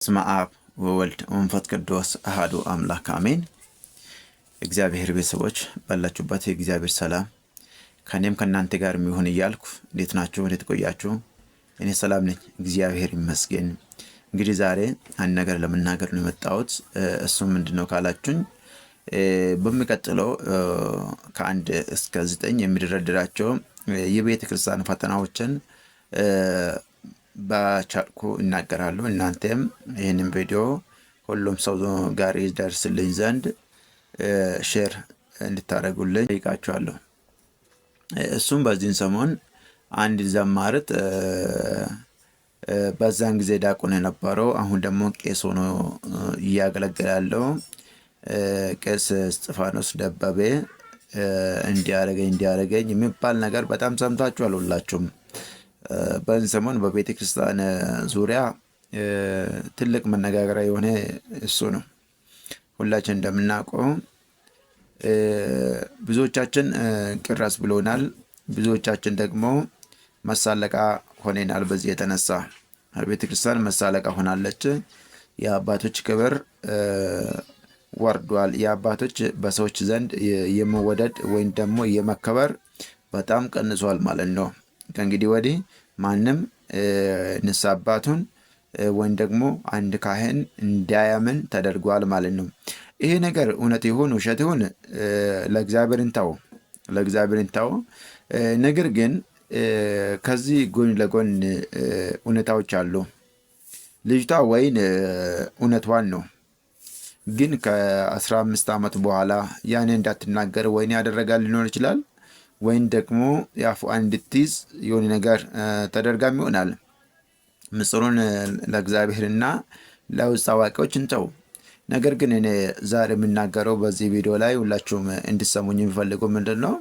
በስመ አብ ወወልድ ወመንፈስ ቅዱስ አሐዱ አምላክ አሜን። እግዚአብሔር ቤተሰቦች ባላችሁበት የእግዚአብሔር ሰላም ከእኔም ከእናንተ ጋር የሚሆን እያልኩ እንዴት ናችሁ? እንዴት ቆያችሁ? እኔ ሰላም ነኝ፣ እግዚአብሔር ይመስገን። እንግዲህ ዛሬ አንድ ነገር ለመናገር ነው የመጣሁት። እሱም ምንድን ነው ካላችሁኝ በሚቀጥለው ከ1 እስከ 9 የሚደረድራቸው የቤተ ክርስቲያን ፈተናዎችን በቻልኩ እናገራለሁ። እናንተም ይህንን ቪዲዮ ሁሉም ሰው ጋር ይደርስልኝ ዘንድ share እንድታደርጉልኝ ጠይቃችኋለሁ። እሱም በዚህን ሰሞን አንድ ዘማርት በዛን ጊዜ ዲያቆን የነበረው አሁን ደግሞ ቄስ ሆኖ እያገለገለ ያለው ቄስ እስጢፋኖስ ደበበ እንዲያረገኝ እንዲያረገኝ የሚባል ነገር በጣም ሰምታችኋል ሁላችሁም። በዚህ ሰሞን በቤተ ክርስቲያን ዙሪያ ትልቅ መነጋገሪያ የሆነ እሱ ነው። ሁላችን እንደምናውቀው ብዙዎቻችን ቅራስ ብሎናል። ብዙዎቻችን ደግሞ መሳለቃ ሆነናል። በዚህ የተነሳ ቤተ ክርስቲያን መሳለቃ ሆናለች። የአባቶች ክብር ወርዷል። የአባቶች በሰዎች ዘንድ የመወደድ ወይም ደግሞ የመከበር በጣም ቀንሷል ማለት ነው። ከእንግዲህ ወዲህ ማንም ንስሐ አባቱን ወይም ደግሞ አንድ ካህን እንዳያምን ተደርጓል ማለት ነው። ይሄ ነገር እውነት ይሁን ውሸት ይሁን ለእግዚአብሔር እንተው፣ ለእግዚአብሔር እንተው። ነገር ግን ከዚህ ጎን ለጎን እውነታዎች አሉ። ልጅቷ ወይን እውነቷን ነው፣ ግን ከ15 ዓመት በኋላ ያኔ እንዳትናገር ወይን ያደረጋል ሊኖር ይችላል ወይም ደግሞ የአፏን እንድትይዝ የሆነ ነገር ተደርጋም ይሆናል። ምስጢሩን ለእግዚአብሔርና ለውስጥ አዋቂዎች እንተው። ነገር ግን እኔ ዛሬ የምናገረው በዚህ ቪዲዮ ላይ ሁላችሁም እንድሰሙኝ የሚፈልገው ምንድን ነው?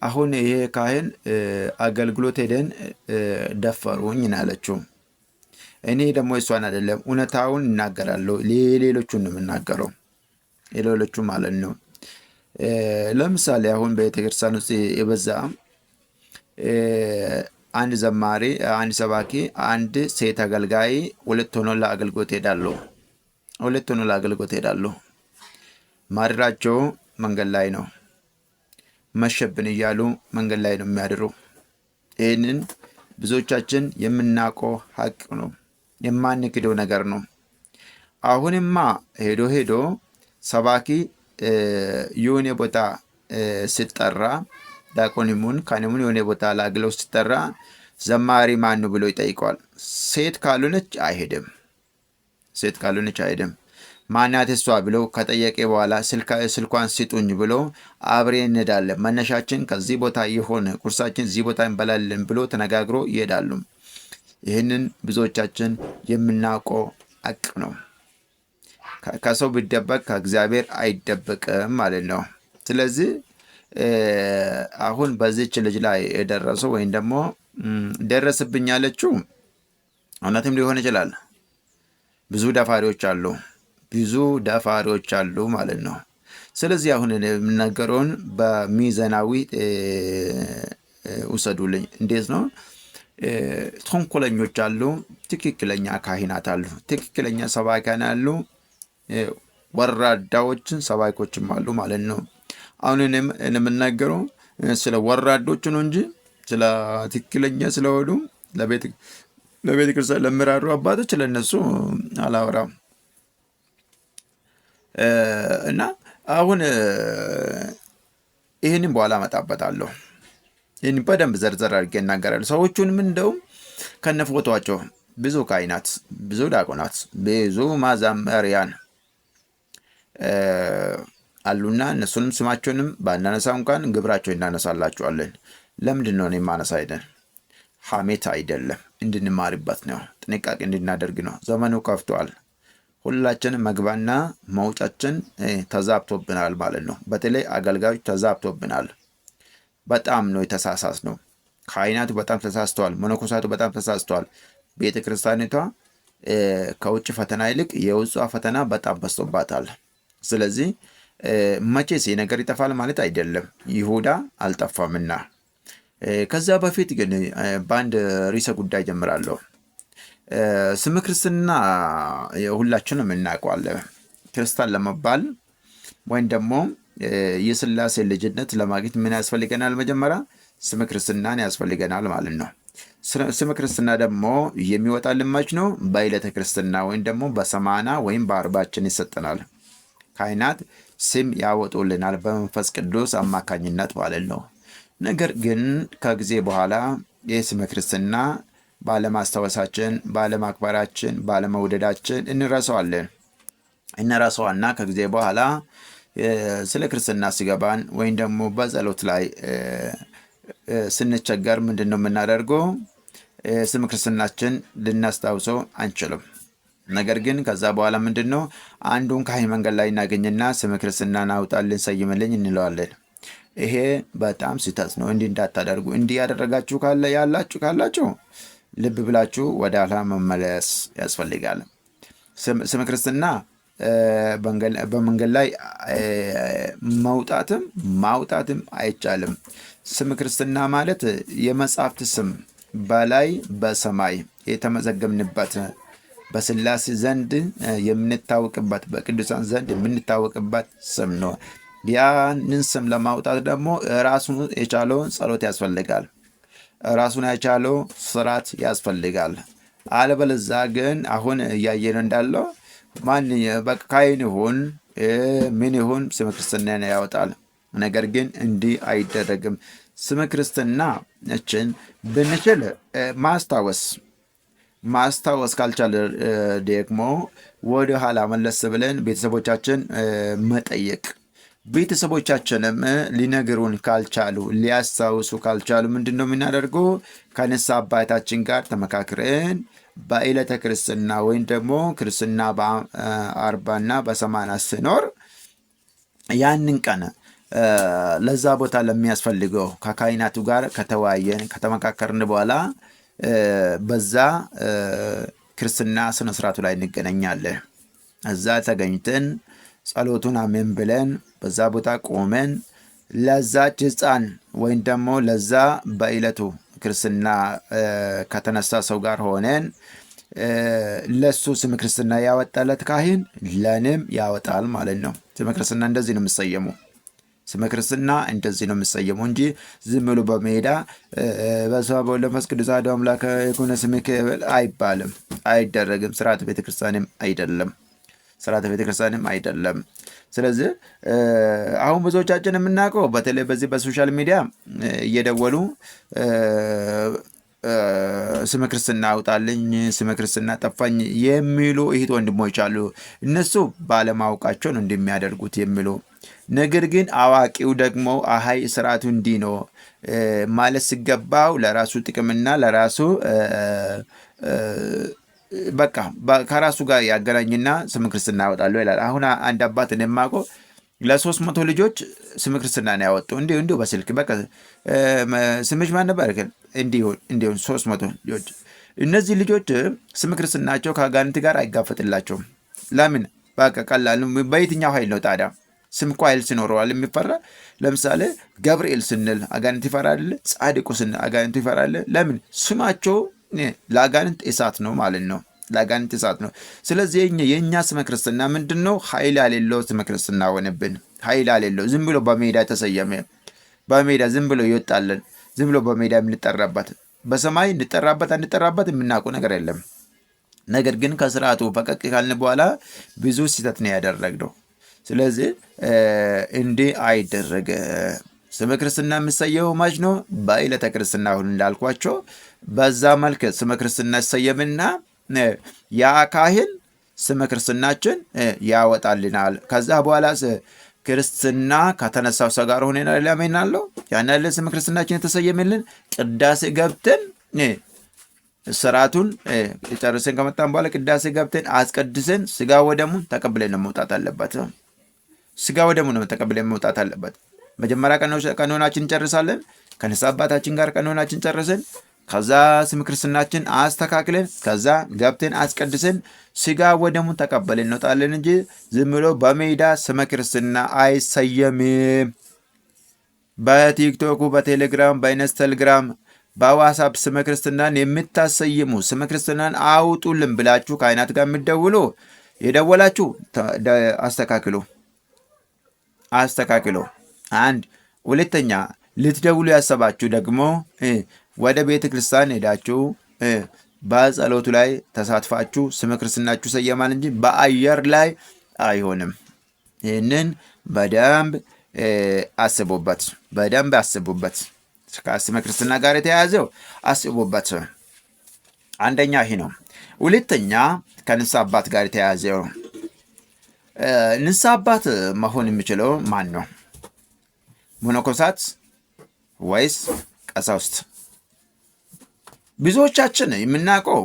አሁን ይሄ ካህን አገልግሎት ሄደን ደፈሩኝ ነው ያለችው። እኔ ደግሞ እሷን አይደለም እውነታውን እናገራለሁ። ሌሎቹን ነው የምናገረው፣ የሌሎቹ ማለት ነው። ለምሳሌ አሁን በቤተክርስቲያን ውስጥ የበዛ አንድ ዘማሪ፣ አንድ ሰባኪ፣ አንድ ሴት አገልጋይ ሁለት ሆኖ ለአገልግሎት ሄዳሉ። ሁለት ሆኖ ለአገልግሎት ሄዳሉ። ማደራቸው መንገድ ላይ ነው። መሸብን እያሉ መንገድ ላይ ነው የሚያድሩ። ይህንን ብዙዎቻችን የምናውቀው ሀቅ ነው፣ የማንክደው ነገር ነው። አሁንማ ሄዶ ሄዶ ሰባኪ የሆነ ቦታ ሲጠራ ዲያቆን ካህኑም የሆነ ቦታ ለአገልግሎት ሲጠራ ዘማሪ ማን ነው ብሎ ይጠይቀዋል። ሴት ካልሆነች አይሄድም። ሴት ካልሆነች አይሄድም። ማናት እሷ ብሎ ከጠየቀ በኋላ ስልኳን ስጡኝ ብሎ አብሬ እንሄዳለን፣ መነሻችን ከዚህ ቦታ ይሆን፣ ቁርሳችን እዚህ ቦታ እንበላለን ብሎ ተነጋግሮ ይሄዳሉ። ይህንን ብዙዎቻችን የምናውቀው ሀቅ ነው። ከሰው ቢደበቅ ከእግዚአብሔር አይደበቅም ማለት ነው። ስለዚህ አሁን በዚች ልጅ ላይ የደረሰው ወይም ደግሞ ደረስብኝ ያለችው እውነትም ሊሆን ይችላል። ብዙ ደፋሪዎች አሉ፣ ብዙ ደፋሪዎች አሉ ማለት ነው። ስለዚህ አሁን የምናገረውን በሚዛናዊ ውሰዱልኝ። እንዴት ነው? ተንኮለኞች አሉ፣ ትክክለኛ ካህናት አሉ፣ ትክክለኛ ሰባኪያን አሉ፣ ወራዳዎችን ሰባኪዎችም አሉ ማለት ነው። አሁን እኔም የምናገረው ስለ ወራዶች ነው እንጂ ስለ ትክክለኛ ስለሆኑ ለቤተ ክርስቲያን ለሚራሩ አባቶች ለእነሱ አላወራም። እና አሁን ይህንን በኋላ አመጣበታለሁ። ይህን በደንብ ዘርዘር አድርጌ እናገራለሁ። ሰዎቹንም እንደውም ከነፎቷቸው ብዙ ካህናት፣ ብዙ ዲያቆናት፣ ብዙ ማዘመሪያን አሉና እነሱንም ስማቸውንም ባናነሳ እንኳን ግብራቸው እናነሳላቸዋለን። ለምንድን ነው እኔ የማነሳ? አይደል ሐሜት አይደለም፣ እንድንማርበት ነው፣ ጥንቃቄ እንድናደርግ ነው። ዘመኑ ከፍቷል። ሁላችን መግባና መውጫችን ተዛብቶብናል ማለት ነው። በተለይ አገልጋዮች ተዛብቶብናል። በጣም ነው የተሳሳት ነው። ካህናቱ በጣም ተሳስተዋል። መነኮሳቱ በጣም ተሳስተዋል። ቤተ ክርስቲያኒቷ ከውጭ ፈተና ይልቅ የውስጧ ፈተና በጣም በዝቶባታል። ስለዚህ መቼስ ነገር ይጠፋል ማለት አይደለም፣ ይሁዳ አልጠፋምና። ከዛ በፊት ግን በአንድ ርዕሰ ጉዳይ ጀምራለሁ። ስመ ክርስትና ሁላችንም እናውቀዋለን። ክርስቲያን ለመባል ወይም ደግሞ የስላሴ ልጅነት ለማግኘት ምን ያስፈልገናል? መጀመሪያ ስመ ክርስትናን ያስፈልገናል ማለት ነው። ስመ ክርስትና ደግሞ የሚወጣልን መች ነው? በዕለተ ክርስትና ወይም ደግሞ በ80 ወይም በ40ችን ይሰጠናል። ካህናት ስም ያወጡልናል በመንፈስ ቅዱስ አማካኝነት ማለት ነው። ነገር ግን ከጊዜ በኋላ ይህ ስመ ክርስትና ባለማስታወሳችን፣ ባለማክበራችን፣ ባለመውደዳችን እንረሳዋለን። እንረሳዋና ከጊዜ በኋላ ስለ ክርስትና ሲገባን ወይም ደግሞ በጸሎት ላይ ስንቸገር ምንድን ነው የምናደርገው? ስመ ክርስትናችን ልናስታውሰው አንችልም። ነገር ግን ከዛ በኋላ ምንድን ነው አንዱን ካህን መንገድ ላይ እናገኝና ስመ ክርስትናን አውጣልን፣ ሰይምልኝ እንለዋለን። ይሄ በጣም ስህተት ነው። እንዲህ እንዳታደርጉ። እንዲህ ያደረጋችሁ ካለ ያላችሁ ካላችሁ ልብ ብላችሁ ወደ ኋላ መመለስ ያስፈልጋል። ስመ ክርስትና በመንገድ ላይ መውጣትም ማውጣትም አይቻልም። ስመ ክርስትና ማለት የመጻሕፍት ስም በላይ በሰማይ የተመዘገብንበት፣ በስላሴ ዘንድ የምንታወቅበት፣ በቅዱሳን ዘንድ የምንታወቅበት ስም ነው። ያንን ስም ለማውጣት ደግሞ ራሱን የቻለውን ጸሎት ያስፈልጋል። ራሱን የቻለው ስርዓት ያስፈልጋል። አለበለዛ ግን አሁን እያየን እንዳለው ማን ካህን ይሁን ምን ይሁን ስመ ክርስትናን ያወጣል። ነገር ግን እንዲህ አይደረግም። ስመ ክርስትናችን ብንችል ማስታወስ፣ ማስታወስ ካልቻለ ደግሞ ወደ ኋላ መለስ ብለን ቤተሰቦቻችን መጠየቅ፣ ቤተሰቦቻችንም ሊነግሩን ካልቻሉ፣ ሊያስታውሱ ካልቻሉ ምንድን ነው የምናደርገው? ከንስሐ አባታችን ጋር ተመካክረን በዕለተ ክርስትና ወይም ደግሞ ክርስትና በ40ና በ80 ሲኖር ያንን ቀን ለዛ ቦታ ለሚያስፈልገው ከካህናቱ ጋር ከተወያየን፣ ከተመካከርን በኋላ በዛ ክርስትና ስነስርዓቱ ላይ እንገናኛለን። እዛ ተገኝተን ጸሎቱን አሜን ብለን በዛ ቦታ ቆመን ለዛች ሕፃን ወይም ደግሞ ለዛ በዕለቱ ክርስትና ከተነሳ ሰው ጋር ሆነን ለሱ ስመ ክርስትና ያወጣለት ካህን ለእኔም ያወጣል ማለት ነው። ስመ ክርስትና እንደዚህ ነው የሚሰየሙ። ስመ ክርስትና እንደዚህ ነው የሚሰየሙ እንጂ ዝም ብሎ በሜዳ በስመ አብ ወወልድ ወመንፈስ ቅዱስ አሐዱ አምላክ የኮነ ስምከ አይባልም፣ አይደረግም። ስርዓተ ቤተክርስቲያንም አይደለም። ስርዓተ ቤተክርስቲያንም አይደለም። ስለዚህ አሁን ብዙዎቻችን የምናውቀው በተለይ በዚህ በ social media እየደወሉ ስመ ክርስትና አውጣልኝ፣ ስመ ክርስትና ጠፋኝ የሚሉ እህት ወንድሞች አሉ። እነሱ ባለማወቃቸው ነው እንደሚያደርጉት የሚሉ፣ ነገር ግን አዋቂው ደግሞ አሀይ ስርዓቱ እንዲህ ነው ማለት ሲገባው ለራሱ ጥቅምና ለራሱ በቃ ከራሱ ጋር ያገናኝና ስመ ክርስትና ያወጣሉ ይላል። አሁን አንድ አባት እኔ የማውቀው ለ300 ልጆች ስመ ክርስትና ነው ያወጡ። እንዲሁ እንዲሁ በስልክ በቃ ስምሽ ማን ነበር? እንዲሁ እንዲሁ 300 ልጆች። እነዚህ ልጆች ስመ ክርስትናቸው ከአጋንንት ጋር አይጋፈጥላቸውም። ለምን? በቃ ቀላል። በየትኛው ኃይል ነው ታዲያ? ስም እኮ ኃይል ሲኖረዋል የሚፈራ። ለምሳሌ ገብርኤል ስንል አጋንንት ይፈራል። ጻድቁ ስንል አጋንንቱ ይፈራል። ለምን? ስማቸው ለአጋንንት እሳት ነው ማለት ነው። ለአጋንንት እሳት ነው። ስለዚህ የእኛ ስመ ክርስትና ምንድን ነው? ኃይል ያሌለው ስመ ክርስትና ሆነብን። ኃይል ያሌለው ዝም ብሎ በሜዳ ተሰየመ። በሜዳ ዝም ብሎ ይወጣለን። ዝም ብሎ በሜዳ የምንጠራበት፣ በሰማይ እንጠራበት አንጠራበት የምናውቀው ነገር የለም። ነገር ግን ከስርዓቱ ፈቀቅ ካልን በኋላ ብዙ ስህተት ነው ያደረግነው። ስለዚህ እንዲህ አይደረገ። ስመ ክርስትና የሚሰየመው መች ነው? በዕለተ ክርስትና አሁን እንዳልኳቸው በዛ መልክ ስመ ክርስትና ይሰየምና ያ ካህን ስመ ክርስትናችን ያወጣልናል። ከዛ በኋላ ክርስትና ከተነሳው ሰው ጋር ሆነን ለምናለው ያን ያለ ስመ ክርስትናችን የተሰየመልን ቅዳሴ ገብተን ስርዓቱን ጨርሰን ከመጣን በኋላ ቅዳሴ ገብተን አስቀድሰን ስጋ ወደሙን ተቀብለን ነው መውጣት አለበት። ስጋ ወደሙ ነው ተቀብለን መውጣት አለበት። መጀመሪያ ቀኖናችን እንጨርሳለን። ከንስሐ አባታችን ጋር ቀኖናችን ጨርሰን ከዛ ስመ ክርስትናችን አስተካክለን ከዛ ገብተን አስቀድሰን ስጋ ወደሙን ተቀበልን እንወጣለን እንጂ ዝም ብሎ በሜዳ ስመ ክርስትና አይሰየምም። በቲክቶኩ፣ በቴሌግራም፣ በኢንስታግራም በዋትስአፕ ስመ ክርስትናን የምታሰይሙ፣ ስመ ክርስትናን አውጡልን ብላችሁ ካህናት ጋር የምትደውሉ፣ የደወላችሁ አስተካክሉ፣ አስተካክሉ። አንድ ሁለተኛ፣ ልትደውሉ ያሰባችሁ ደግሞ ወደ ቤተ ክርስቲያን ሄዳችሁ በጸሎቱ ላይ ተሳትፋችሁ ስመ ክርስትናችሁ ሰየማል እንጂ በአየር ላይ አይሆንም። ይህንን በደንብ አስቡበት፣ በደንብ አስቡበት። ከስመ ክርስትና ጋር የተያያዘው አስቡበት። አንደኛ ይሄ ነው። ሁለተኛ ከንስሐ አባት ጋር የተያያዘው፣ ንስሐ አባት መሆን የሚችለው ማን ነው? መነኮሳት ወይስ ቀሳውስት? ብዙዎቻችን የምናውቀው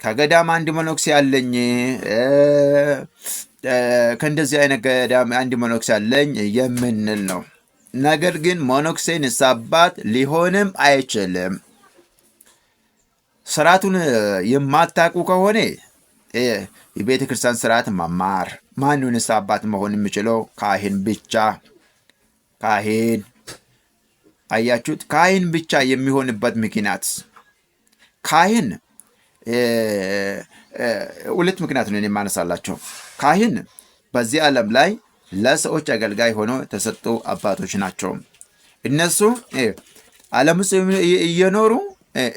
ከገዳም አንድ መነኩሴ አለኝ፣ ከእንደዚህ አይነት ገዳም አንድ መነኩሴ አለኝ የምንል ነው። ነገር ግን መነኩሴ ንስሐ አባት ሊሆንም አይችልም። ስርዓቱን የማታውቁ ከሆነ የቤተ ክርስቲያን ስርዓት መማር። ማነው ንስሐ አባት መሆን የሚችለው? ካህን ብቻ። ካህን፣ አያችሁት? ካህን ብቻ የሚሆንበት ምክንያት፣ ካህን ሁለት ምክንያት ነው የማነሳላቸው። ካህን በዚህ ዓለም ላይ ለሰዎች አገልጋይ ሆኖ የተሰጡ አባቶች ናቸው። እነሱ ዓለም ውስጥ እየኖሩ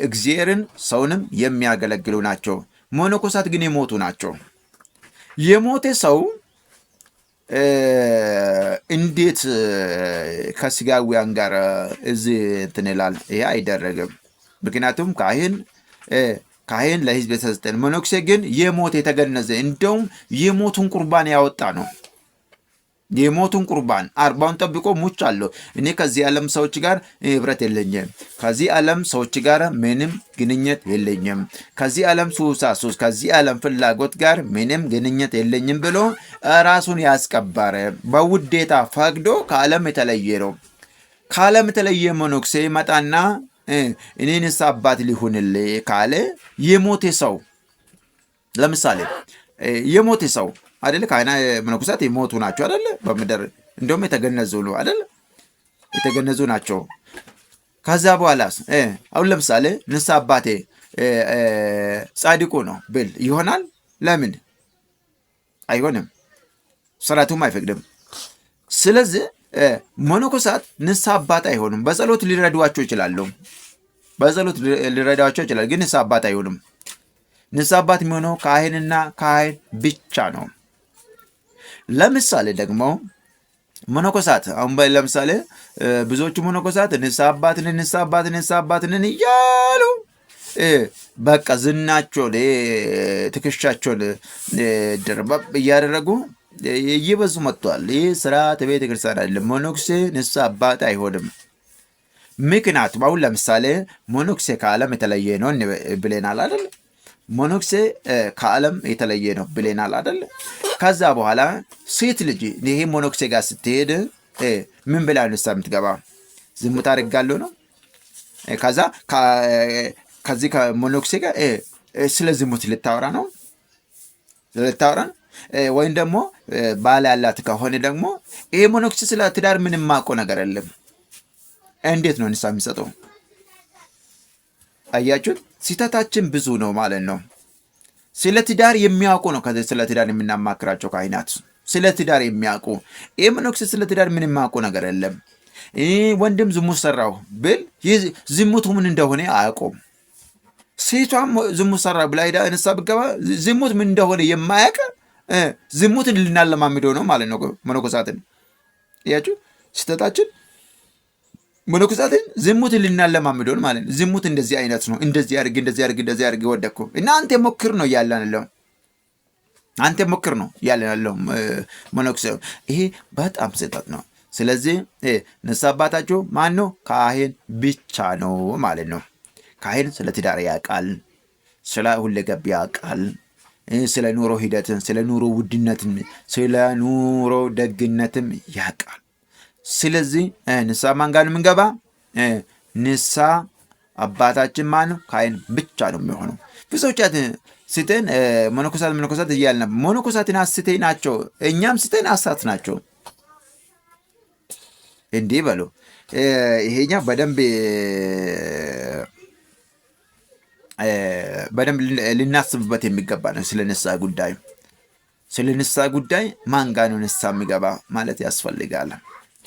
እግዚአብሔርን ሰውንም የሚያገለግሉ ናቸው። መነኮሳት ግን የሞቱ ናቸው። የሞተ ሰው እንዴት ከስጋዊያን ጋር እዚህ እንትን ይላል? ይሄ አይደረግም። ምክንያቱም ካህን ለሕዝብ የተሰጠን፣ መነኩሴ ግን የሞተ፣ የተገነዘ፣ እንደውም የሞቱን ቁርባን ያወጣ ነው። የሞቱን ቁርባን 40ውን ጠብቆ ሙቻለሁ። እኔ ከዚህ ዓለም ሰዎች ጋር ህብረት የለኝም። ከዚህ ዓለም ሰዎች ጋር ምንም ግንኙነት የለኝም። ከዚህ ዓለም ሱሳሱስ፣ ከዚህ ዓለም ፍላጎት ጋር ምንም ግንኙነት የለኝም ብሎ ራሱን ያስቀበረ፣ በውዴታ ፈቅዶ ከዓለም የተለየ ነው። ከዓለም የተለየ መነኩሴ መጣና እኔ ንስሐ አባት ሊሆንልህ ካለ፣ የሞተ ሰው፣ ለምሳሌ የሞተ ሰው አይደለ? ካህና መነኮሳት የሞቱ ናቸው አይደለ? በምድር እንደውም የተገነዙ ነው አይደለ? የተገነዙ ናቸው። ከዛ በኋላ አሁን ለምሳሌ ንስሐ አባቴ ጻድቁ ነው ብል ይሆናል? ለምን አይሆንም? ስርዓቱም አይፈቅድም። ስለዚህ መነኮሳት ንስሐ አባት አይሆኑም። በጸሎት ሊረዷቸው ይችላሉ። በጸሎት ሊረዷቸው ይችላሉ፣ ግን ንስሐ አባት አይሆኑም። ንስሐ አባት የሚሆነው ካህንና ካህን ብቻ ነው። ለምሳሌ ደግሞ መነኮሳት፣ አሁን ለምሳሌ ብዙዎቹ መነኮሳት ንስሐ አባትንን፣ ንስሐ አባትንን፣ ንስሐ አባትንን እያሉ በቃ ዝናቸውን፣ ትከሻቸውን ደርበብ እያደረጉ እየበዙ መጥቷል። ይህ ስርዓተ ቤተ ክርስቲያን አይደለም። መነኩሴ ንስሐ አባት አይሆንም። ምክንያቱም አሁን ለምሳሌ መነኩሴ ከዓለም የተለየ ነው ብለናል አይደል? መነኩሴ ከዓለም የተለየ ነው ብለናል አይደል? ከዛ በኋላ ሴት ልጅ ይሄ መነኩሴ ጋር ስትሄድ ምን ብላ ንስሐ የምትገባ? ዝሙት አድርጋለሁ ነው። ከዛ ከዚህ ከመነኩሴ ጋር ስለ ዝሙት ልታወራ ነው። ወይም ደግሞ ባል ያላት ከሆነ ደግሞ ይሄ መነኩሴ ስለ ትዳር ምንም ማውቀው ነገር የለም። እንዴት ነው ንስሐ የሚሰጠው? አያችሁት? ስህተታችን ብዙ ነው ማለት ነው። ስለ ትዳር የሚያውቁ ነው ከዚህ ስለ ትዳር የምናማክራቸው ካህናት፣ ስለ ትዳር የሚያውቁ። ይህ መነኩሴ ስለ ትዳር ምንም ማውቀው ነገር የለም። ወንድም ዝሙት ሰራሁ ብል ዝሙቱ ምን እንደሆነ አያውቁም። ሴቷም ዝሙት ሰራ ብላ ሄዳ ንስሐ ብትገባ ዝሙት ምን እንደሆነ የማያውቅ፣ ዝሙትን ልናለማምደው ነው ማለት ነው መነኮሳትን። እያችሁ ስህተታችን፣ መነኮሳትን ዝሙትን ልናለማምደው ነው ማለት ነው። ዝሙት እንደዚህ አይነት ነው፣ እንደዚህ አድርግ፣ እንደዚህ አድርግ፣ እንደዚህ አድርግ፣ ወደኩ እና አንተ ሞክር ነው እያለን ያለው። አንተ ሞክር ነው እያለን ያለው መነኩሴ። ይሄ በጣም ስህተት ነው። ስለዚህ ንስሐ አባታችሁ ማን ነው? ካህን ብቻ ነው ማለት ነው። ካህን ስለ ትዳር ያውቃል፣ ስለ ሁለገብ ያውቃል፣ ስለ ኑሮ ሂደትን፣ ስለ ኑሮ ውድነትም፣ ስለ ኑሮ ደግነትም ያውቃል። ስለዚህ ንስሐ ማን ጋር ነው የምንገባ? ንስሐ አባታችን ማን ነው? ካህን ብቻ ነው የሚሆነው። ብዙዎቻችን ስተን መነኮሳት መነኮሳት እያልን መነኮሳትን አስቴ ናቸው፣ እኛም ስተን አሳት ናቸው። እንዲህ በሉ። ይሄኛ በደንብ በደንብ ልናስብበት የሚገባ ነው። ስለ ንስሐ ጉዳይ ስለ ንስሐ ጉዳይ ማን ጋር ነው ንስሐ የሚገባ ማለት ያስፈልጋል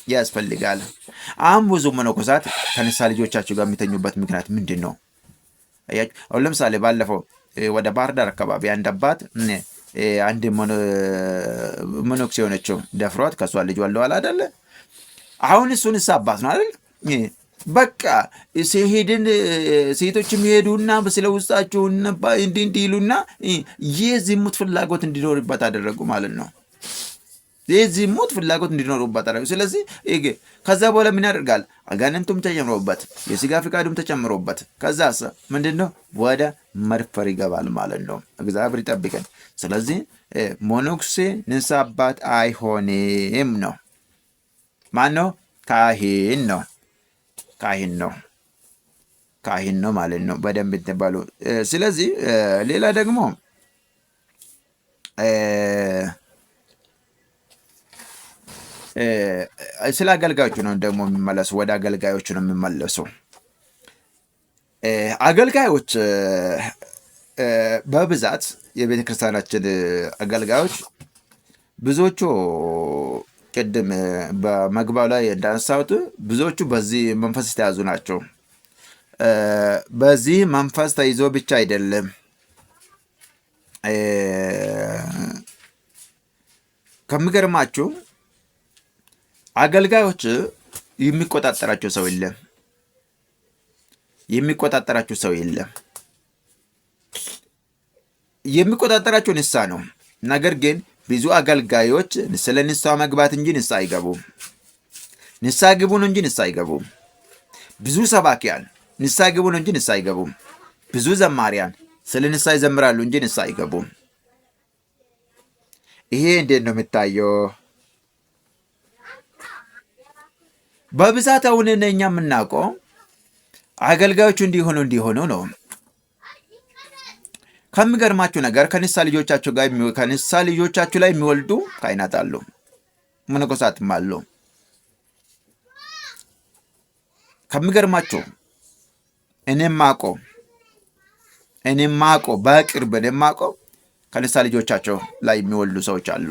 ያስፈልጋል። አሁን ብዙ መነኮሳት ከንስሐ ልጆቻቸው ጋር የሚተኙበት ምክንያት ምንድን ነው? አሁን ለምሳሌ ባለፈው ወደ ባህር ዳር አካባቢ አንድ አባት አንድ መነኩሴ የሆነችው ደፍሯት ከእሷ ልጅ ወልደዋል አይደለ? አሁን እሱ ንስሐ አባት ነው አይደል? በቃ ሲሄድን ሴቶች የሚሄዱና ስለ ውስጣቸው እንዲህ እንዲህ ይሉና የዝሙት ፍላጎት እንዲኖርበት አደረጉ ማለት ነው። የዝሙት ፍላጎት እንዲኖሩበት አደረጉ። ስለዚህ ከዛ በኋላ ምን ያደርጋል? አጋንንቱም ተጨምሮበት የስጋ ፍቃዱም ተጨምሮበት ከዛስ ምንድን ነው ወደ መድፈር ይገባል ማለት ነው። እግዚአብሔር ይጠብቀን። ስለዚህ መነኩሴ ንስሐ አባት አይሆንም ነው። ማን ነው? ካህን ነው። ካህን ነው። ካህን ነው ማለት ነው። በደንብ እንትን በሉ። ስለዚህ ሌላ ደግሞ ስለ አገልጋዮቹ ነው ደግሞ የሚመለሱ፣ ወደ አገልጋዮቹ ነው የሚመለሱ። አገልጋዮች በብዛት የቤተ ክርስቲያናችን አገልጋዮች ብዙዎቹ ቅድም በመግባው ላይ እንዳነሳሁት ብዙዎቹ በዚህ መንፈስ የተያዙ ናቸው። በዚህ መንፈስ ተይዞ ብቻ አይደለም፣ ከሚገርማችሁ አገልጋዮች የሚቆጣጠራቸው ሰው የለም። የሚቆጣጠራቸው ሰው የለም። የሚቆጣጠራቸው ንስሐ ነው። ነገር ግን ብዙ አገልጋዮች ስለ ንስሐ መግባት እንጂ ንስሐ አይገቡም። ንስሐ ግቡ ነው እንጂ ንስሐ አይገቡም። ብዙ ሰባኪያን ንስሐ ግቡ ነው እንጂ ንስሐ አይገቡም። ብዙ ዘማሪያን ስለ ንስሐ ይዘምራሉ እንጂ ንስሐ አይገቡም። ይሄ እንዴት ነው የሚታየው? በብዛት አሁን እኛ የምናውቀው አገልጋዮቹ እንዲሆኑ እንዲሆኑ ነው። ከሚገርማችሁ ነገር ከንስሐ ልጆቻቸው ጋር ከንስሐ ልጆቻችሁ ላይ የሚወልዱ ካህናት አሉ፣ መነኮሳትም አሉ። ከሚገርማችሁ እኔም አውቀው እኔም አውቀው በቅርብ እኔም አውቀው ከንስሐ ልጆቻቸው ላይ የሚወልዱ ሰዎች አሉ።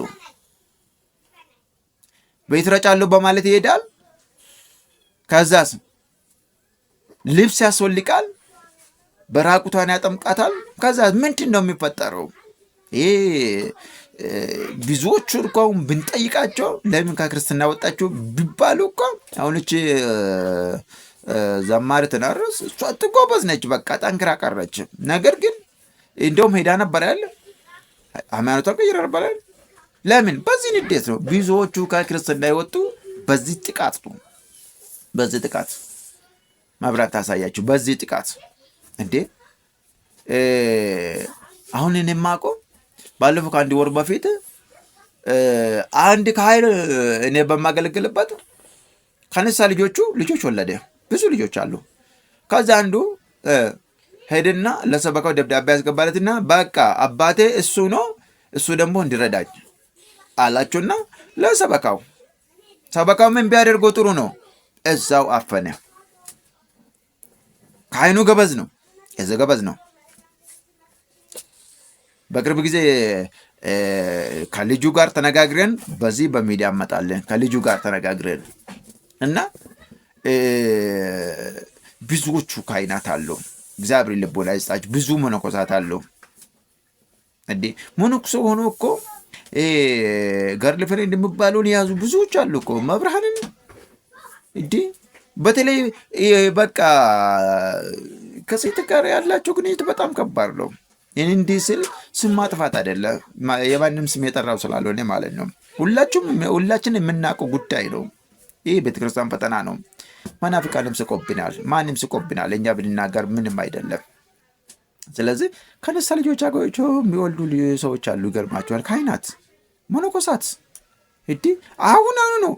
ቤት ረጫለሁ በማለት ይሄዳል። ከዛስ ልብስ ያስወልቃል፣ በራቁቷን ያጠምቃታል። ከዛ ምንድን ነው የሚፈጠረው? ይሄ ብዙዎቹ እኮ አሁን ብንጠይቃቸው ለምን ከክርስትና ወጣችሁ ቢባሉ እኮ አሁን እቺ ዘማሪ ትናርስ እሷ ትጎበዝ ነች፣ በቃ ጠንክራ ቀረች። ነገር ግን እንደውም ሄዳ ነበር ያለ ሃይማኖቷን ቀይራ ነበር ያለ። ለምን? በዚህ ንዴት ነው። ብዙዎቹ ከክርስትና የወጡ በዚህ ጥቃት ነው። በዚህ ጥቃት መብራት ታሳያችሁ። በዚህ ጥቃት እንዴ አሁን እኔ የማውቀው ባለፈው ከአንድ ወር በፊት አንድ ካህን እኔ በማገለግልበት ከንስሐ ልጆቹ ልጆች ወለደ። ብዙ ልጆች አሉ። ከዛ አንዱ ሄድና ለሰበካው ደብዳቤ ያስገባለትና በቃ አባቴ እሱ ነው፣ እሱ ደግሞ እንዲረዳኝ አላቸውና ለሰበካው ሰበካው ምን ቢያደርገው ጥሩ ነው? እዛው አፈነ። ካህኑ ገበዝ ነው፣ የዘ ገበዝ ነው። በቅርብ ጊዜ ከልጁ ጋር ተነጋግረን በዚህ በሚዲያ እመጣለን። ከልጁ ጋር ተነጋግረን እና ብዙዎቹ ካህናት አሉ። እግዚአብሔር ልቦና ይስጣችሁ። ብዙ መነኮሳት አሉ። እንዴ መነኩሴ ሆኖ እኮ girlfriend የሚባለውን የያዙ ብዙዎች አሉ እኮ መብርሃንን እንዴ በተለይ በቃ ከሴት ጋር ያላቸው ግንኙነት በጣም ከባድ ነው። ይህን እንዲህ ስል ስም ማጥፋት አይደለም፣ የማንም ስም የጠራው ስላልሆነ ማለት ነው። ሁላችሁም ሁላችን የምናውቀው ጉዳይ ነው። ይህ ቤተክርስቲያን ፈተና ነው። መናፍቃንም ስቆብናል፣ ማንም ስቆብናል። እኛ ብንናገር ምንም አይደለም። ስለዚህ ከንስሐ ልጆቻቸው የሚወልዱ ሰዎች አሉ። ይገርማቸዋል። ካህናት፣ መነኮሳት እንዲህ አሁን አሁን ነው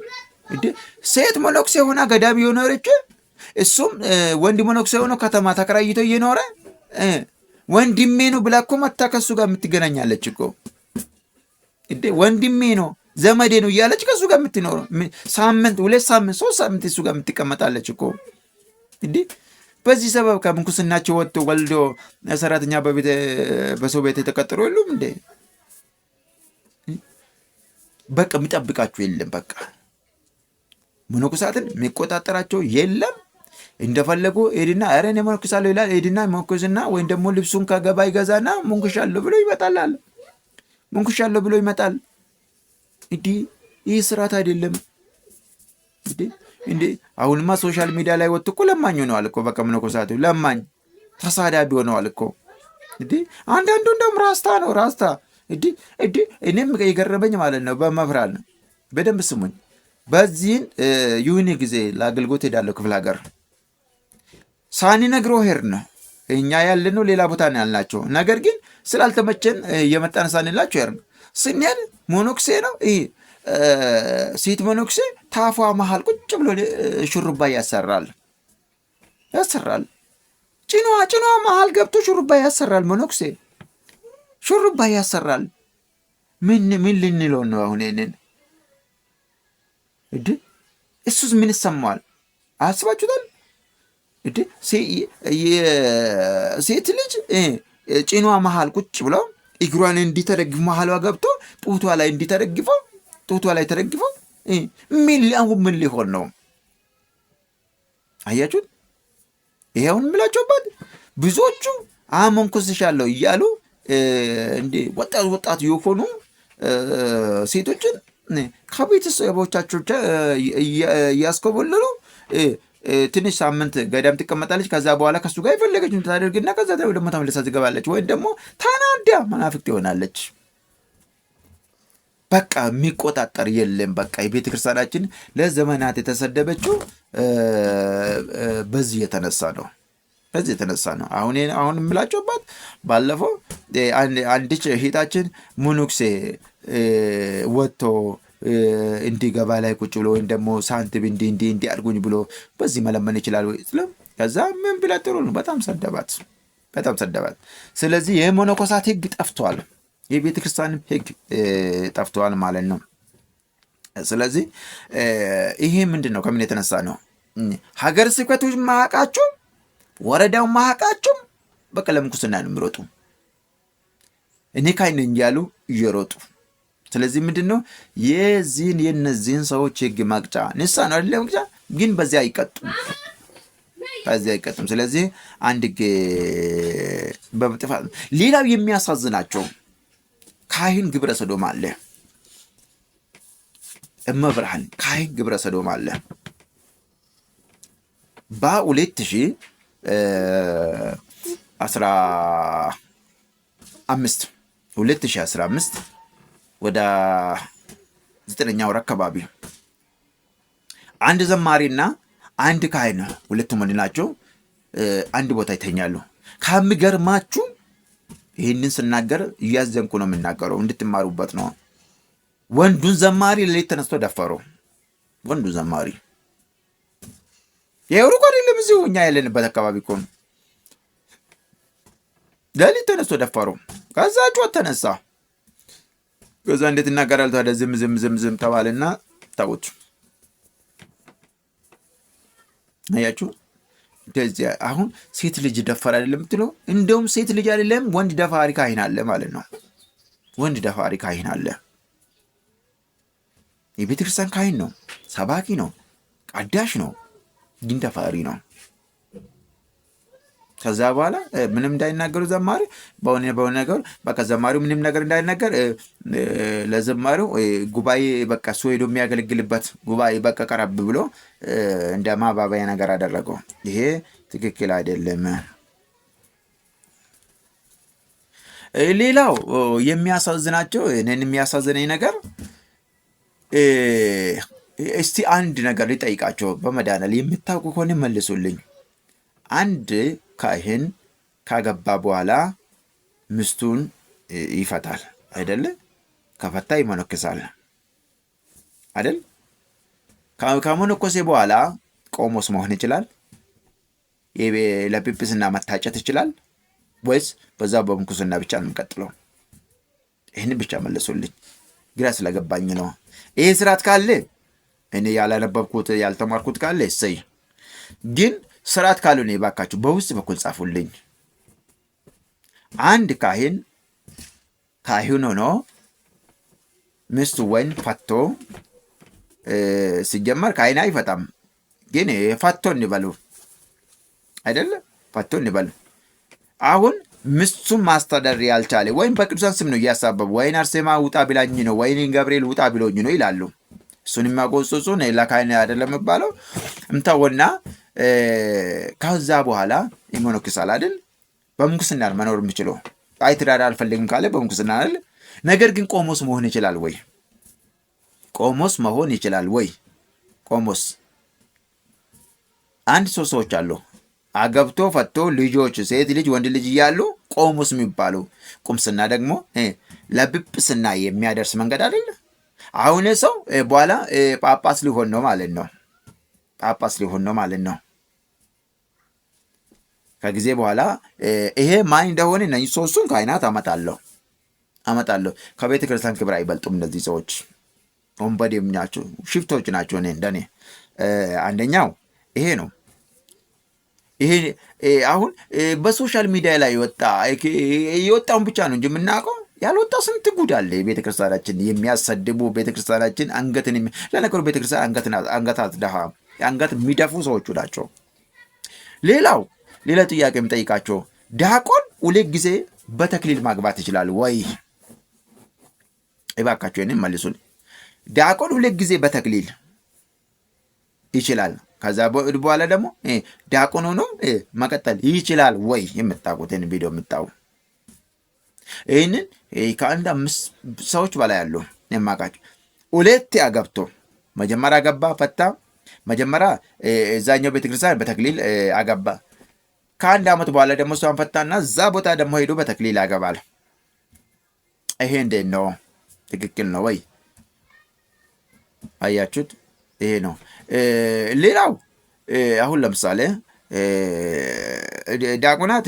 እንዴ ሴት መነኩሴ ሆና ገዳም የኖረች እሱም ወንድ መነኩሴ ሆኖ ከተማ ተከራይቶ እየኖረ ወንድሜ ነው ብላ እኮ መታ ከሱ ጋር የምትገናኛለች እኮ እንዴ ወንድሜ ነው ዘመዴ ነው እያለች ከሱ ጋር የምትኖረው ሳምንት፣ 2 ሳምንት፣ 3 ሳምንት እሱ ጋር የምትቀመጣለች እኮ እንዴ። በዚህ ሰበብ ከምንኩስናቸው ወጥቶ ወልዶ ሰራተኛ በሰው ቤት የተቀጠሩ የሉም እንዴ? በቃ የሚጠብቃቸው የለም። በቃ መነኮሳትን የሚቆጣጠራቸው የለም። እንደፈለጉ ሄድና ኧረ እኔ መነኩሳለሁ ይላል። ሄድና መንኩስና ወይም ደግሞ ልብሱን ከገባ ይገዛና መንኩሻለሁ ብሎ ይመጣል አለ። መንኩሻለሁ ብሎ ይመጣል። እንዲህ ይህ ስርዓት አይደለም እንዴ! አሁንማ social media ላይ ወጥቶ እኮ ለማኝ ሆነዋል እኮ። በቃ መነኮሳቱ ለማኝ ተሳዳቢ ሆነዋል እኮ እንዴ! አንዳንዱ እንደውም ራስታ ነው ራስታ። እንዴ እንዴ! እኔም የገረመኝ ማለት ነው በመፍራል ነው። በደንብ ስሙኝ። በዚህን ይሁን ጊዜ ለአገልግሎት ሄዳለሁ ክፍለ ሀገር ሳንነግረው ሄድን። እኛ ያለነው ሌላ ቦታ ነው ያልናቸው። ነገር ግን ስላልተመቸን እየመጣን ሳንላቸው ሄድን። ስንሄድ መነኩሴ ነው ይሄ ሴት መነኩሴ ታፏ መሃል ቁጭ ብሎ ሹሩባ ያሰራል ያሰራል። ጭኗ ጭኗ መሃል ገብቶ ሹሩባ ያሰራል። መነኩሴ ሹሩባ ያሰራል። ምን ምን ልንለው ነው አሁን? ይሄንን እንዴ እሱስ ምን ይሰማዋል? አስባችሁታል? እንዴ ሴት ልጅ ጭኗ መሃል ቁጭ ብሎ እግሯን እንዲተደግፍ መሃሏ ገብቶ ጡቷ ላይ እንዲተደግፈው ጡቷ ላይ ተደግፈው ምን አሁን ምን ሊሆን ነው? አያችሁት? ይሄውን የምላቸውባት ብዙዎቹ አመንኩስሻለሁ እያሉ እንዴ ወጣት ወጣት የሆኑ ሴቶችን ከቤተሰቦቻቸው እያስኮበለሉ ትንሽ ሳምንት ገዳም ትቀመጣለች። ከዛ በኋላ ከሱ ጋር የፈለገችውን ታደርግና ከዛ ደግሞ ተመልሳ ትገባለች፣ ወይም ደግሞ ተናዳ መናፍቅ ትሆናለች። በቃ የሚቆጣጠር የለም። በቃ የቤተ ክርስቲያናችን ለዘመናት የተሰደበችው በዚህ የተነሳ ነው። በዚህ የተነሳ ነው። አሁን አሁን የምላቸውባት ባለፈው አንዲች እህታችን መነኩሴ ወጥቶ እንዲገባ ላይ ቁጭ ብሎ ወይም ደግሞ ሳንቲም እንዲ እንዲ እንዲ አድርጉኝ ብሎ በዚህ መለመን ይችላል ወይ? ከዛ ምን ብላ ጥሩ ነው። በጣም ሰደባት፣ በጣም ሰደባት። ስለዚህ የመነኮሳት ሕግ ጠፍቷል። የቤተ ክርስቲያን ሕግ ጠፍቷል ማለት ነው። ስለዚህ ይሄ ምንድን ነው? ከምን የተነሳ ነው? ሀገረ ስብከቱ ማያውቃችሁም፣ ወረዳው ማያውቃችሁም። በቃ ለምንኩስና ነው የሚሮጡ። እኔ ካህን ነኝ እያሉ እየሮጡ። ስለዚህ ምንድን ነው የዚህን የነዚህን ሰዎች ህግ መቅጫ ንስሐ ነው አይደለ? መቅጫ ግን በዚያ አይቀጡም፣ በዚያ አይቀጡም። ስለዚህ አንድ ህግ በጥፋት። ሌላው የሚያሳዝናቸው ካህን ግብረ ሰዶም አለ። እመብርሃን ካህን ግብረ ሰዶም አለ። በ2015 2015 ወደ 9ኛ ወር አካባቢ አንድ ዘማሪና አንድ ካህን ሁለቱም ወንድ ናቸው፣ አንድ ቦታ ይተኛሉ። ከሚገርማችሁ ይህንን ስናገር እያዘንኩ ነው የምናገረው፣ እንድትማሩበት ነው። ወንዱን ዘማሪ ሌሊት ተነስቶ ደፈሩ። ወንዱ ዘማሪ ይሄ ሩቅ አይደለም፣ እዚሁ እኛ ያለንበት አካባቢ እኮ ነው። ሌሊት ተነስቶ ደፈሩ። ከዛ ጮት ተነሳ። ከዛ እንዴት እናገራል ታዲያ? ዝም ዝም ዝም ዝም ተባለና ታውት። አያችሁ፣ እንደዚያ አሁን ሴት ልጅ ደፋር አይደለም የምትለው፣ እንደውም ሴት ልጅ አይደለም ወንድ ደፋሪ ካህን አለ ማለት ነው። ወንድ ደፋሪ ካህን አለ። የቤተ ክርስቲያን ካህን ነው፣ ሰባኪ ነው፣ ቀዳሽ ነው፣ ግን ደፋሪ ነው። ከዛ በኋላ ምንም እንዳይናገሩ ዘማሪ በሆነ በሆነ ነገር በቃ ዘማሪው ምንም ነገር እንዳይናገር ለዘማሪው ጉባኤ በቃ እሱ ሄዶ የሚያገለግልበት ጉባኤ በቃ ቀረብ ብሎ እንደ ማባበያ ነገር አደረገው። ይሄ ትክክል አይደለም። ሌላው የሚያሳዝናቸው እኔን የሚያሳዝነኝ ነገር እስቲ አንድ ነገር ሊጠይቃቸው በመድኃኒዓለም የምታውቁ ከሆነ መልሱልኝ። አንድ ካህን ካገባ በኋላ ሚስቱን ይፈታል አይደለ? ከፈታ ይመነኩሳል አይደል? ከመነኮሴ በኋላ ቆሞስ መሆን ይችላል? ለጵጵስና መታጨት ይችላል ወይስ በዛ በምንኩስና ብቻ ነው የሚቀጥለው? ይህን ብቻ መለሱልኝ። ግራ ስለገባኝ ነው። ይሄ ስርዓት ካለ እኔ ያላነበብኩት ያልተማርኩት ካለ እሰይ። ግን ስርዓት ካልሆነ ባካችሁ በውስጥ በኩል ጻፉልኝ። አንድ ካህን ካህን ሆኖ ሚስቱ ወይን ፈቶ፣ ሲጀመር ካህን አይፈታም፣ ግን ፈቶ እንበሉ አይደለ? ፈቶ እንበሉ። አሁን ሚስቱን ማስተዳደር ያልቻለ ወይም በቅዱሳን ስም ነው እያሳበቡ፣ ወይን አርሴማ ውጣ ብላኝ ነው፣ ወይን ገብርኤል ውጣ ብሎኝ ነው ይላሉ። እሱን የሚያጎጽጹ ለካህን አይደለም የሚባለው። እምተወና ከዛ በኋላ ይመነኩሳል አይደል? በምንኩስና መኖር የሚችለው፣ አይ ትዳር አልፈልግም ካለ በምንኩስና አይደል? ነገር ግን ቆሞስ መሆን ይችላል ወይ? ቆሞስ መሆን ይችላል ወይ? ቆሞስ አንድ ሶስት ሰዎች አሉ። አገብቶ ፈቶ ልጆች ሴት ልጅ ወንድ ልጅ እያሉ ቆሞስ የሚባሉ። ቁምስና ደግሞ ለጵጵስና የሚያደርስ መንገድ አይደለ? አሁን ሰው በኋላ ጳጳስ ሊሆን ነው ማለት ነው። ጳጳስ ሊሆን ነው ማለት ነው። ከጊዜ በኋላ ይሄ ማን እንደሆነ እነዚህ ሶስቱን ካህናት አመጣለሁ አመጣለሁ። ከቤተ ክርስቲያን ክብር አይበልጡም። እነዚህ ሰዎች ወንበዴም ናቸው፣ ሽፍቶች ናቸው። እኔ እንደኔ አንደኛው ይሄ ነው። ይሄ አሁን በ social media ላይ የወጣውን ብቻ ነው እንጂ የምናውቀው ያልወጣው ስንት ጉድ አለ። ቤተክርስቲያናችን የሚያሰድቡ፣ ቤተክርስቲያናችን አንገትን፣ ለነገሩ ቤተክርስቲያን አንገት አትደፋም፣ አንገት የሚደፉ ሰዎቹ ናቸው። ሌላው ሌላ ጥያቄ የምጠይቃቸው፣ ዲያቆን ሁለት ጊዜ በተክሊል ማግባት ይችላል ወይ? እባካችሁ ይህንን መልሱን። ዲያቆን ሁለት ጊዜ በተክሊል ይችላል። ከዛ በኋላ ደግሞ ዲያቆን ሆኖ መቀጠል ይችላል ወይ? የምታውቁትን ቪዲዮ የምታው ይህንን ከአንድ አምስት ሰዎች በላይ አሉ የማውቃቸው። ሁለቴ አገብቶ፣ መጀመሪያ አገባ ፈታ። መጀመሪያ እዛኛው ቤተክርስቲያን በተክሊል አገባ። ከአንድ ዓመት በኋላ ደግሞ እሷን ፈታና እዛ ቦታ ደግሞ ሄዶ በተክሊል ያገባል። ይሄ እንዴት ነው? ትክክል ነው ወይ? አያችሁት? ይሄ ነው። ሌላው አሁን ለምሳሌ ዲያቆናት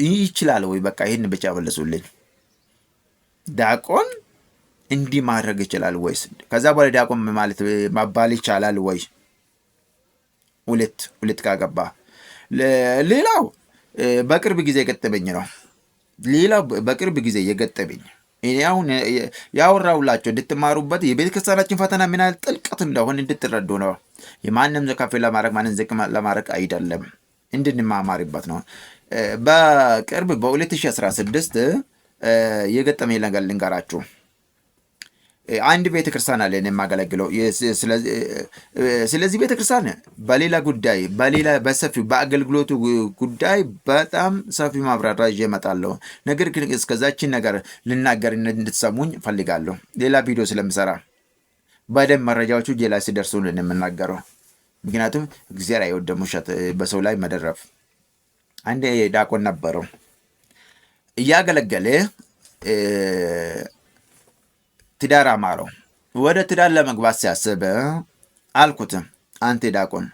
ይችላል ወይ? በቃ ይህን ብቻ መለሱልኝ። ዲያቆን እንዲህ ማድረግ ይችላል ወይስ? ከዛ በኋላ ዲያቆን ማለት መባል ይቻላል ወይ? ሁለት ሁለት ካገባ። ሌላው በቅርብ ጊዜ የገጠመኝ ነው። ሌላው በቅርብ ጊዜ የገጠመኝ፣ እኔ አሁን ያወራሁላቸው እንድትማሩበት፣ የቤተ ክርስቲያናችን ፈተና ምን ያህል ጥልቀት እንደሆነ እንድትረዱ ነው። የማንም ከፍ ለማድረግ፣ ማንም ዝቅ ለማድረግ አይደለም፣ እንድንማማርበት ነው። በቅርብ በ2016 የገጠመኝ ነገር ልንገራችሁ። አንድ ቤተ ክርስቲያን አለ የማገለግለው። ስለዚህ ቤተ ክርስቲያን በሌላ ጉዳይ፣ በሌላ በሰፊው በአገልግሎቱ ጉዳይ በጣም ሰፊ ማብራሪያ ይዤ እመጣለሁ። ነገር ግን እስከዛችን ነገር ልናገር እንድትሰሙኝ ፈልጋለሁ። ሌላ ቪዲዮ ስለምሰራ በደንብ መረጃዎቹ እጄ ላይ ሲደርሱ የምናገረው። ምክንያቱም እግዚአብሔር አይወድም ውሸት በሰው ላይ መደረብ። አንድ ዲያቆን ነበረው፣ እያገለገለ ትዳር አማረው። ወደ ትዳር ለመግባት ሲያስብ አልኩት፣ አንተ ዲያቆን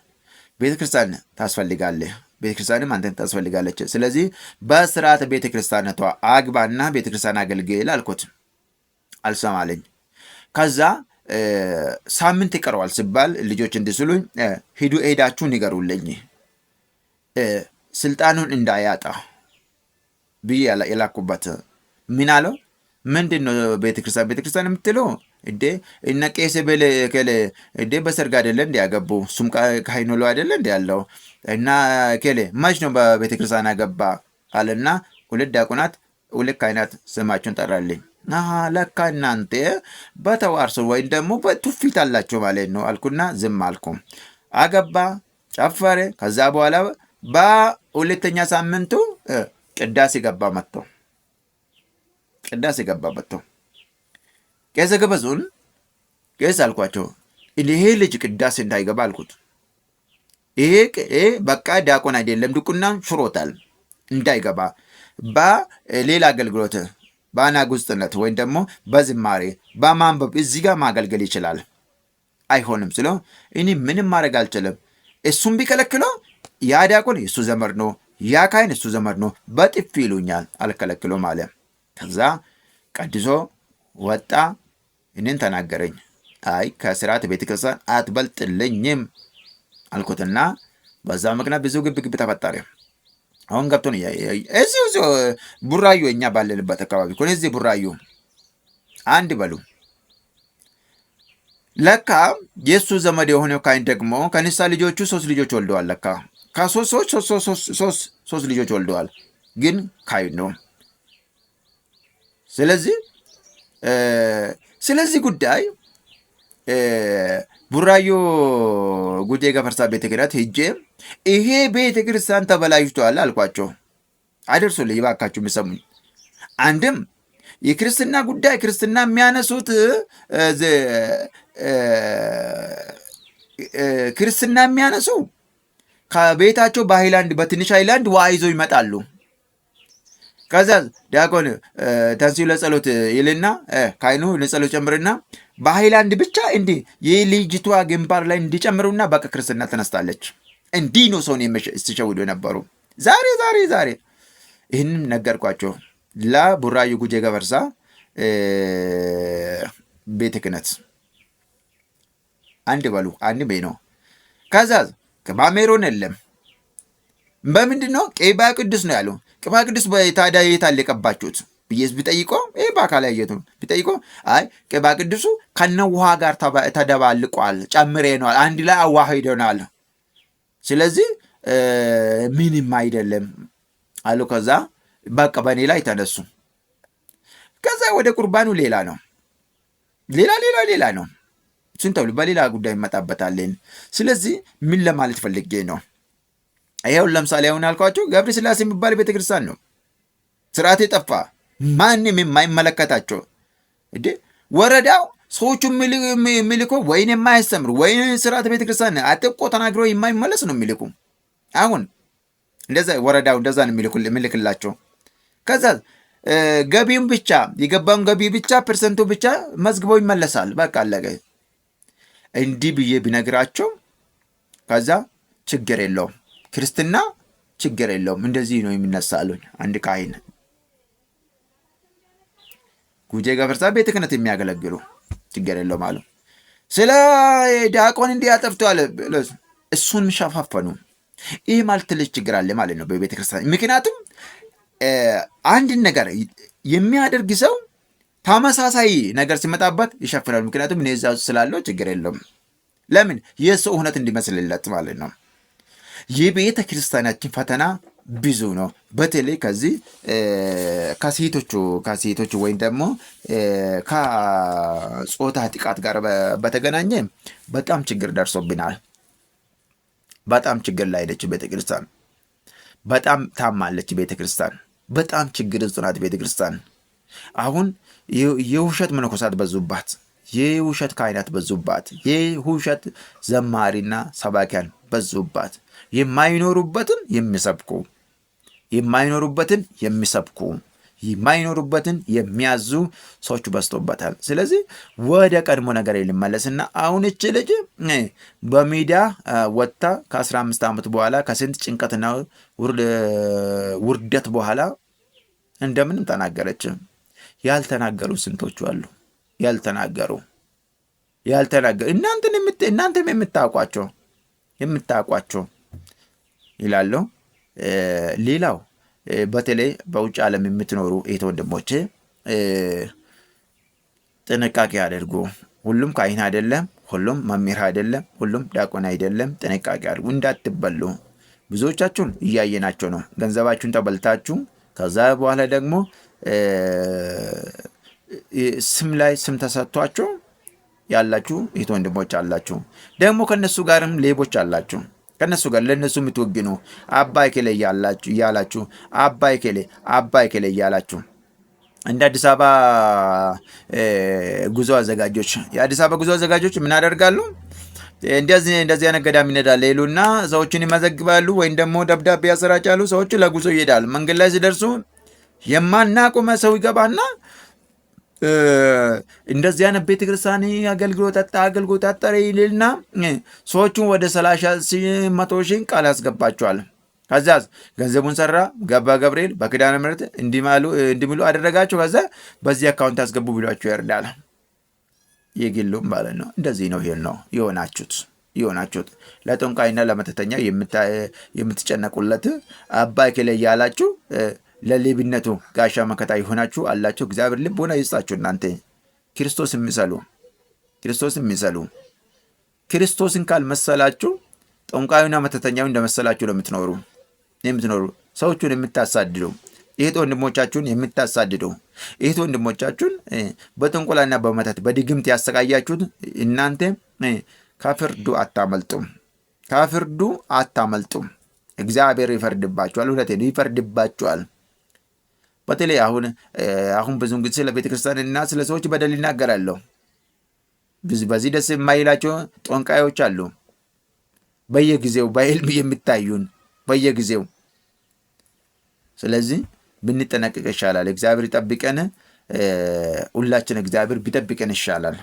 ቤተክርስቲያን ታስፈልጋለህ፣ ቤተክርስቲያንም አንተን ታስፈልጋለች። ስለዚህ በስርዓተ ቤተክርስቲያነቷ አግባና ቤተክርስቲያን አገልግል አልኩት። አልሰማለኝ። ከዛ ሳምንት ይቀረዋል ሲባል ልጆች እንዲስሉኝ ሂዱ፣ ሄዳችሁ ንገሩልኝ ስልጣኑን እንዳያጣ ብዬ የላኩበት ምን አለው? ምንድን ነው ቤተክርስቲያን ቤተክርስቲያን የምትለው እንዴ? እነ ቄስ በለ እንዴ፣ በሰርግ አይደለ እንዲ ያገቡ? እሱም ካህን ሆኖ አይደለ እንዲ ያለው? እና ኬሌ መች ነው በቤተክርስቲያን ያገባ አለና ሁለት ዲያቆናት፣ ሁለት ካህናት ስማቸውን ጠራልኝ። ለካ እናንተ በተዋርሶ ወይም ደግሞ በትውፊት አላቸው ማለት ነው አልኩና ዝም አልኩ። አገባ፣ ጨፈረ። ከዛ በኋላ በሁለተኛ ሳምንቱ ቅዳሴ ገባ መጥቶ፣ ቅዳሴ ገባ መጥቶ ቄሰ ገበዙን ቄስ አልኳቸው፣ ይሄ ልጅ ቅዳሴ እንዳይገባ አልኩት። ይሄ በቃ ዲያቆን አይደለም፣ ድቁና ሽሮታል፣ እንዳይገባ በሌላ አገልግሎት በአናጉስጥነት ወይም ደግሞ በዝማሬ፣ በማንበብ እዚህ ጋር ማገልገል ይችላል። አይሆንም ስለው እኔ ምንም ማድረግ አልችልም። እሱም ቢከለክለው ያ ዲያቆን የእሱ ዘመድ ነው፣ ያ ካህን እሱ ዘመድ ነው፣ በጥፊ ይሉኛል፣ አልከለክሎም አለ። ከዛ ቀድሶ ወጣ። እኔን ተናገረኝ። አይ ከስርዓት ቤተክርስቲያን አትበልጥልኝም አልኩትና በዛ ምክንያት ብዙ ግብግብ ተፈጠረ። አሁን ገብቶ ነው እዚሁ እዚሁ ቡራዩ፣ እኛ ባለንበት አካባቢ እኮ እዚህ ቡራዩ አንድ በሉ። ለካ የእሱ ዘመድ የሆነው ካህን ደግሞ ከንሳ ልጆቹ ሶስት ልጆች ወልደዋል። ለካ ከሶስት ሰዎች ሶስት ልጆች ወልደዋል፣ ግን ካህን ነው። ስለዚህ ስለዚህ ጉዳይ ቡራዮ ጉጄ ገፈርሳ ቤተ ክህነት ሄጄ ይሄ ቤተ ክርስቲያን ተበላሽቷል አልኳቸው። አደርሱልኝ እባካችሁ የሚሰሙኝ። አንድም የክርስትና ጉዳይ ክርስትና የሚያነሱት ክርስትና የሚያነሱ ከቤታቸው በሃይላንድ በትንሽ ሃይላንድ ውሃ ይዘው ይመጣሉ። ከዛ ዲያቆን ተንሥኡ ለጸሎት ይልና ካህኑ ለጸሎት ጨምርና በሃይላንድ ብቻ እንዲህ የልጅቷ ግንባር ላይ እንዲጨምሩና በቃ ክርስትና ተነስታለች። እንዲህ ነው ሰውን ሲሸውዱ የነበሩ። ዛሬ ዛሬ ዛሬ ይህንም ነገርኳቸው ለቡራዩ ጉጄ ገበርሳ ቤተ ክህነት አንድ በሉ አንድ በይ ነው። ከዛ ቅባ ሜሮን የለም። በምንድን ነው ቅባ ቅዱስ ነው ያለው። ቅባ ቅዱስ ታዲያ የት አለ የቀባችሁት ብዬ ቢጠይቆ ይህ በአካል ያየቱ ቢጠይቆ አይ ቅባ ቅዱሱ ከነ ውሃ ጋር ተደባልቋል፣ ጨምሬነዋል፣ አንድ ላይ አዋሂደናል። ስለዚህ ምንም አይደለም አሉ። ከዛ በቃ በእኔ ላይ ተነሱ። ከዛ ወደ ቁርባኑ ሌላ ነው፣ ሌላ ሌላ ሌላ ነው። እሱን ተብሎ በሌላ ጉዳይ እንመጣበታለን። ስለዚህ ምን ለማለት ፈልጌ ነው? ይኸው ለምሳሌ አሁን ያልኳቸው ገብረ ሥላሴ የሚባል ቤተክርስቲያን ነው። ስርዓት የጠፋ ማንም የማይመለከታቸው እንዴ ወረዳው ሰዎቹ የሚልኮ ወይን የማያስተምሩ ወይን ስርዓት ቤተክርስቲያን አጥብቆ ተናግሮ የማይመለስ ነው የሚልኩ። አሁን እንደዛ ወረዳው እንደዛ ነው የሚልክላቸው። ከዛ ገቢውን ብቻ የገባውን ገቢ ብቻ percent ኡ ብቻ መዝግበው ይመለሳል። በቃ አለቀ። እንዲህ ብዬ ቢነግራቸው ከዛ ችግር የለውም ክርስትና ችግር የለውም እንደዚህ ነው የሚነሳሉኝ። አንድ ካህን ጉጄ ገፈርሳ ቤተ ክህነት የሚያገለግሉ ችግር የለውም አሉ። ስለ ዲያቆን እንዲህ አጠፍተዋል እሱን ሸፋፈኑ። ይህ ማለት ትልቅ ችግር አለ ማለት ነው በቤተ ክርስቲያን። ምክንያቱም አንድን ነገር የሚያደርግ ሰው ተመሳሳይ ነገር ሲመጣበት ይሸፍናል። ምክንያቱም እኔ እዛ ስላለው ችግር የለውም። ለምን የሰው እውነት እንዲመስልለት ማለት ነው። የቤተ ክርስቲያናችን ፈተና ብዙ ነው። በተለይ ከዚህ ከሴቶቹ ወይም ደግሞ ከጾታ ጥቃት ጋር በተገናኘ በጣም ችግር ደርሶብናል። በጣም ችግር ላይ ነች ቤተ ክርስቲያን። በጣም ታማለች ቤተ ክርስቲያን። በጣም ችግር ውስጥ ናት ቤተ ክርስቲያን። አሁን የውሸት መነኮሳት በዙባት፣ የውሸት ካህናት በዙባት፣ የውሸት ዘማሪና ሰባኪያን በዙባት። የማይኖሩበትን የሚሰብኩ የማይኖሩበትን የሚሰብኩ የማይኖሩበትን የሚያዙ ሰዎች በዝቶበታል። ስለዚህ ወደ ቀድሞ ነገር ልመለስና አሁን እች ልጅ በሚዲያ ወጥታ ከ15 ዓመት በኋላ ከስንት ጭንቀትና ውርደት በኋላ እንደምንም ተናገረች። ያልተናገሩ ስንቶቹ አሉ። ያልተናገሩ ያልተናገሩ እናንተም የምታውቋቸው የምታውቋቸው ይላሉ። ሌላው በተለይ በውጭ ዓለም የምትኖሩ እህት ወንድሞቼ ጥንቃቄ አድርጉ። ሁሉም ካህን አይደለም፣ ሁሉም መምህር አይደለም፣ ሁሉም ዲያቆን አይደለም። ጥንቃቄ አድርጉ እንዳትበሉ። ብዙዎቻችሁን እያየናቸው ነው። ገንዘባችሁን ተበልታችሁ ከዛ በኋላ ደግሞ ስም ላይ ስም ተሰጥቷችሁ ያላችሁ እህት ወንድሞች አላችሁ። ደግሞ ከነሱ ጋርም ሌቦች አላችሁ። ከነሱ ጋር ለነሱ የምትወግኑ አባይ ኬሌ እያላችሁ አባይ ኬሌ አባይ ኬሌ እያላችሁ እንደ አዲስ አበባ ጉዞ አዘጋጆች የአዲስ አበባ ጉዞ አዘጋጆች ምን ያደርጋሉ? እንደዚህ እንደዚህ አይነት ገዳም ይነዳል ይሉና ሰዎችን ይመዘግባሉ፣ ወይም ደግሞ ደብዳቤ ያሰራጫሉ። ሰዎቹ ለጉዞ ይሄዳሉ። መንገድ ላይ ሲደርሱ የማናቆመ ሰው ይገባና እንደዚህ አይነት ቤተክርስቲያን አገልግሎት አጣ አገልግሎት አጠረ ይልና ሰዎቹን ወደ 30,000 100,000 ቃል ያስገባቸዋል። ከዚያ ገንዘቡን ሰራ ገባ ገብርኤል በኪዳነ ምሕረት እንዲምሉ አደረጋቸው። ከዛ በዚህ account ያስገቡ ብሏቸው ይርዳል። የግሉም ማለት ነው። እንደዚህ ነው። ይሄን ነው የሆናችሁት ለጠንቋይና ለመተተኛ የምትጨነቁለት አባ እከሌ እያላችሁ ለሌብነቱ ጋሻ መከታ የሆናችሁ አላችሁ። እግዚአብሔር ልቦና ይስጣችሁ። እናንተ ክርስቶስ የሚሰሉ፣ ክርስቶስ የሚሰሉ፣ ክርስቶስን ካልመሰላችሁ ጠንቋዩና መተተኛው እንደመሰላችሁ ነው የምትኖሩ፣ ሰዎቹን የምታሳድዱ፣ እህት ወንድሞቻችሁን የምታሳድዱ፣ እህት ወንድሞቻችሁን በጥንቆላና በመተት በድግምት ያሰቃያችሁት እናንተ ከፍርዱ አታመልጡም። ከፍርዱ አታመልጡም። እግዚአብሔር ይፈርድባችኋል። እውነቴን ይፈርድባችኋል። በተለይ አሁን አሁን ብዙን ጊዜ ስለ ቤተክርስቲያንና ስለ ሰዎች በደል ይናገራለሁ። በዚህ ደስ የማይላቸው ጠንቋዮች አሉ። በየጊዜው በህልም የሚታዩን በየጊዜው። ስለዚህ ብንጠነቀቅ ይሻላል። እግዚአብሔር ይጠብቀን። ሁላችን እግዚአብሔር ቢጠብቀን ይሻላል።